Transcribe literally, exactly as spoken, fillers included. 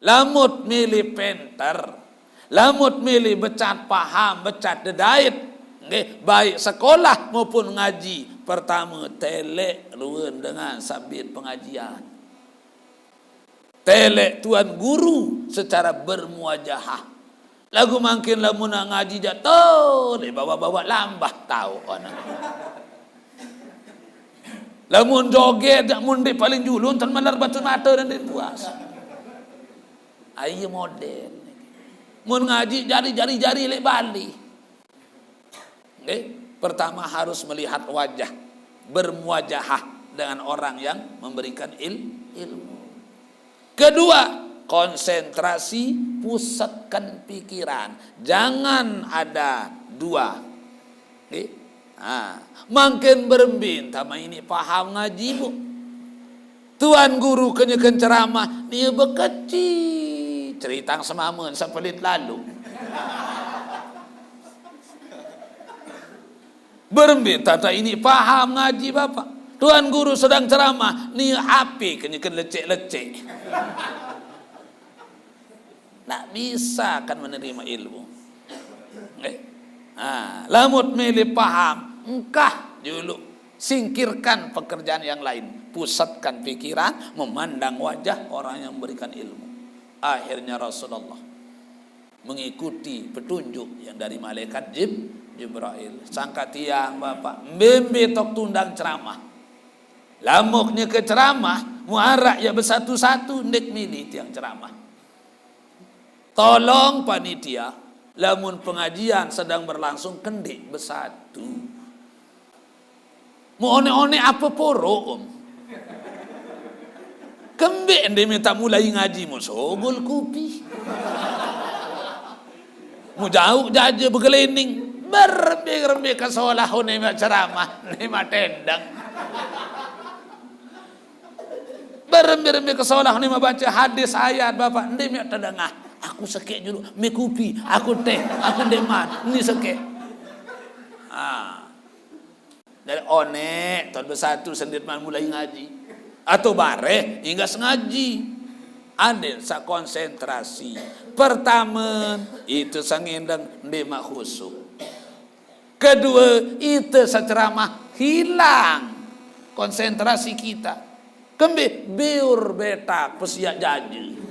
Lamut mele penter, lamut mele becat paham, becat dedait, nggih, baik sekolah maupun ngaji, pertama telek ruen dengan sabit pengajian. Telek tuan guru secara bermuajahah. Lagu mangkin lamun ngaji jak to, lek bawa-bawa lambah tau anak. Lamun joget jak mun dek paling julun tan malar batu mata dan dek puas. Ayo model. Mun ngaji jari-jari jari lek Bali. Nggih, pertama harus melihat wajah, bermuajahah dengan orang yang memberikan il-, ilmu. Kedua, konsentrasi, pusatkan pikiran. Jangan ada dua. Nggih. Nah, mangkin berembin sama ini paham ngaji, Bu. Tuan guru kenyeken ceramah, nia bekeci. Ceritang semamen sepelit lalu. Berembin tata ini paham ngaji, Bapak. Tuan guru sedang ceramah, nia api kenyeken lecek-lecek. Ndak bisa kan menerima ilmu. Nggih. Nah, lamut mele paham, engkah dulu singkirkan pekerjaan yang lain, pusatkan pikiran memandang wajah orang yang memberikan ilmu. Akhirnya Rasulullah mengikuti petunjuk yang dari malaikat Jib-, Jibril. Sangka tiang, Bapak, mbembe tok tundang ceramah. Lamuknya ke ceramah, muarak ya bersatu-satu, ndik milih tiang ceramah. Tolong panitia, lamun pengajian sedang berlangsung, kendik bersatu. Mau onek-onek apa poro, Om? Kembik nde minta mulai ngaji, mau sogol kupi. Mau jauh jaja begelening. Berembe-rembe ke sekolah, ne mak ceramah, ne mak tendang. Berembe-rembe ke sekolah, ne mak baca hadis ayat, Bapak, nde mak tedengah. Aku sekek dulu, me kupi, aku teh, aku nde mat, ni sekek. Ah. Dari onek, tahun bersatu sendiri man mulai ngaji. Atau bareh, hingga sengaji. Adil sa konsentrasi. Pertama, itu sangendeng nde mak khusyuk. Kedua, itu sa ceramah hilang konsentrasi kita. Kembe biur betak pesiak jaje.